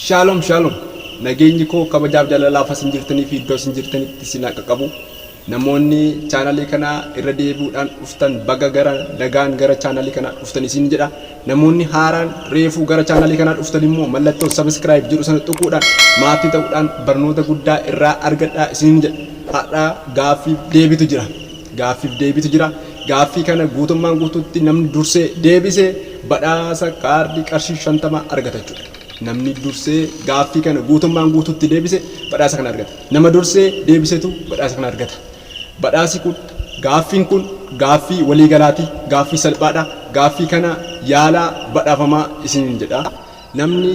Shaalom shaalom nageenyi koo kabajaaf jaalalaaf asin jirtanii fi iddoo isin jirtanitti isin haa qaqqabu. Namoonni chaanalii kanaa irra deebi'uudhaan dhuftan baga gara nagaan gara chaanalii kanaa dhuftan isin jedha. Namoonni haaraan reefuu gara chaanalii kanaa dhuftan immoo mallattoo subscribe jedhu sana tuquudhaan maatii ta'uudhaan barnoota guddaa irraa argadhaa isiniin jedha. Har'a gaaffiif deebitu jira. Gaaffiif deebitu jira. Gaaffii kana guutummaan guutuutti namni dursee deebise badhaasa kaardii qarshii 50 argata jechuudha. Namni dursee gaaffii kana guutummaan guutuutti deebise badhaasa kana argata. Nama dursee deebisetu badhaasa kana argata. Badhaasi kun gaaffiin kun gaaffii waliigalaati. Gaaffii salphaadha. Gaaffii kana yaalaa badhaafamaa isiniin jedha. Namni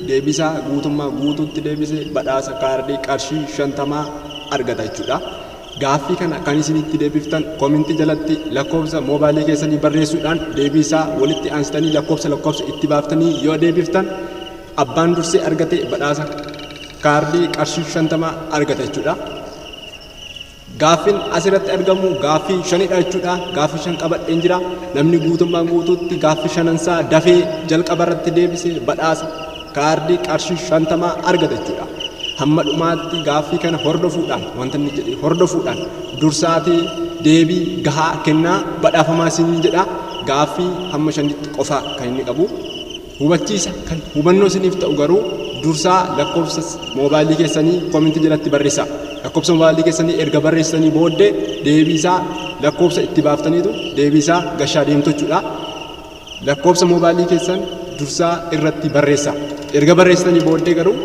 deebisaa guutummaa guutuutti deebise badhaasa kaardii qarshii 50 argata jechuudha. Gaaffii kana kan isin itti deebiftan komintii jalatti lakkoofsa moobaayilii keessanii barreessuudhaan deebii isaa walitti aansitanii lakkoofsa lakkoofsa itti baaftanii yoo deebiftan abbaan dursee argate badhaasa kaardii qarshii 50 argata jechuudha. Gaaffiin asirratti argamu gaaffii shanidha jechuudha. Gaaffii shan qabadheen jira. Namni guutummaan guutuutti gaaffii shanansaa dafee jalqaba irratti deebise badhaasa kaardii qarshii 50 argata jechuudha. Hamma dhumaatti gaaffii kana hordofuudhaan wanta inni jedhe hordofuudhaan dursaatii deebii gahaa kennaa badhaafamaa isiniin jedha. Gaaffii hamma shanitti qofa kan inni qabu. Hubachiisa kan hubannoo isiniif ta'u garuu dursaa lakkoofsa moobaayilii keessanii koomentii jalatti barreessaa. Lakkoofsa moobaayilii keessanii erga barreessitanii booddee deebii isaa lakkoofsa itti baaftaniitu deebii isaa gashaa deemtu jechuudha. Lakkoofsa moobaayilii keessan dursaa irratti barreessaa. Erga barreessitanii booddee garuu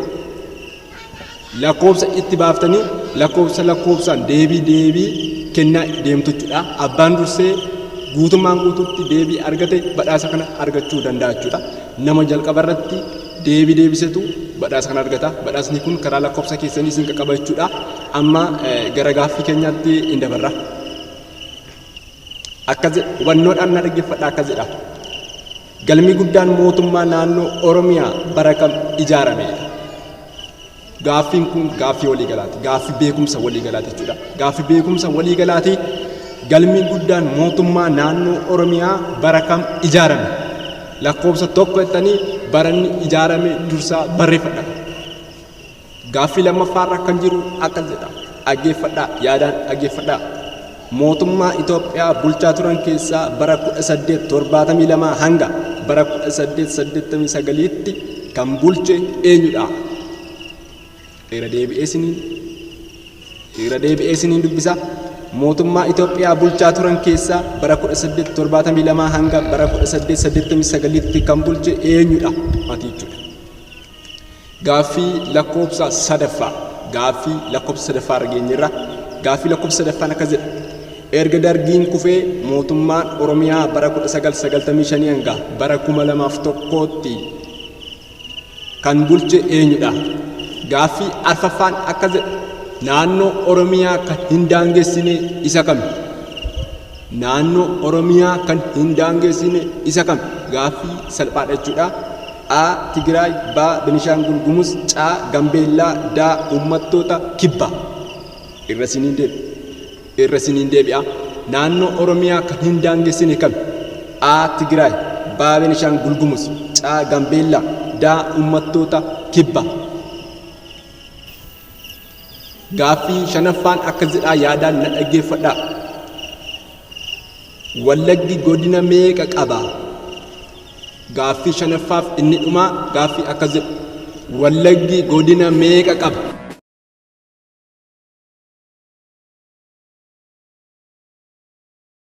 lakkoofsa itti baaftanii lakkoofsa lakkoofsaan deebii deebii kennaa deemtu jechuudha. Abbaan dursee guutummaan guutuutti deebii argate badhaasa kana argachuu danda'a jechuudha. Nama jalqaba irratti deebii deebisetu badhaasa kana argata. Badhaasni kun karaa lakkoofsa keessanii isin qaqqaba jechuudha. Amma gara gaaffii keenyaatti hin dabarra. Akkas jedha hubannoodhaan na dhaggeeffadha akkas jedha. Galmi guddaan mootummaa naannoo Oromiyaa bara kam ijaarame? Gaaffiin kun gaaffii waliigalaati. Gaaffii beekumsa waliigalaati jechuudha. Gaaffii beekumsa waliigalaati. Galmi guddaan mootummaa naannoo Oromiyaa bara kam ijaarame? Lakkoofsa tokko jettanii baranni ijaarame dursaa barreeffadha. Gaaffii lammaffaarra kan jiru akkas jedha. Dhaggeeffadhaa, yaadaan dhaggeeffadhaa. Mootummaa Itoophiyaa bulchaa turan keessaa bara 1872 hanga bara 1889tti kan bulche eenyudha? Irra deebi'ee isiniin irra deebi'ee isiniin dubbisa. Mootummaa Itoophiyaa bulchaa turan keessaa bara 1872 hanga bara 1889tti kan bulche eenyudha? Ati jechuudha. Gaaffii lakkoofsa sadaffaa. Gaaffii lakkoofsa sadaffaa irra geenyerra. Gaaffii lakkoofsa sadaffaan akkas jedha. Erga Dargiin kufee mootummaan Oromiyaa bara 1995 hanga bara 2001tti kan bulche eenyudha? Gaaffii arfaffaan akkas jedha. Naannoo Oromiyaa kan hin daangessine isa kami? Naannoo Oromiyaa kan hin daangessine isa kami? Gaaffii salphaadha jechuudha. A. Tigraay B. Benishaangul Gumuz C. Gambeellaa D. Uummattoota Kibbaa. Irra isiniin deebi'a. Irra isiniin deebi'a. Naannoo Oromiyaa kan hin daangessine kami? A. Tigraay B. Benishaangul Gumuz C. Gambeellaa D. Uummattoota Kibbaa. Gaaffii shanaffaan akkas jedhaa yaadaan na dhaggeeffadhaa. Wallaggi godina meeqa qaba? Gaaffii shanaffaaf inni dhumaa gaaffii akkas jedhu. Wallaggi godina meeqa qaba?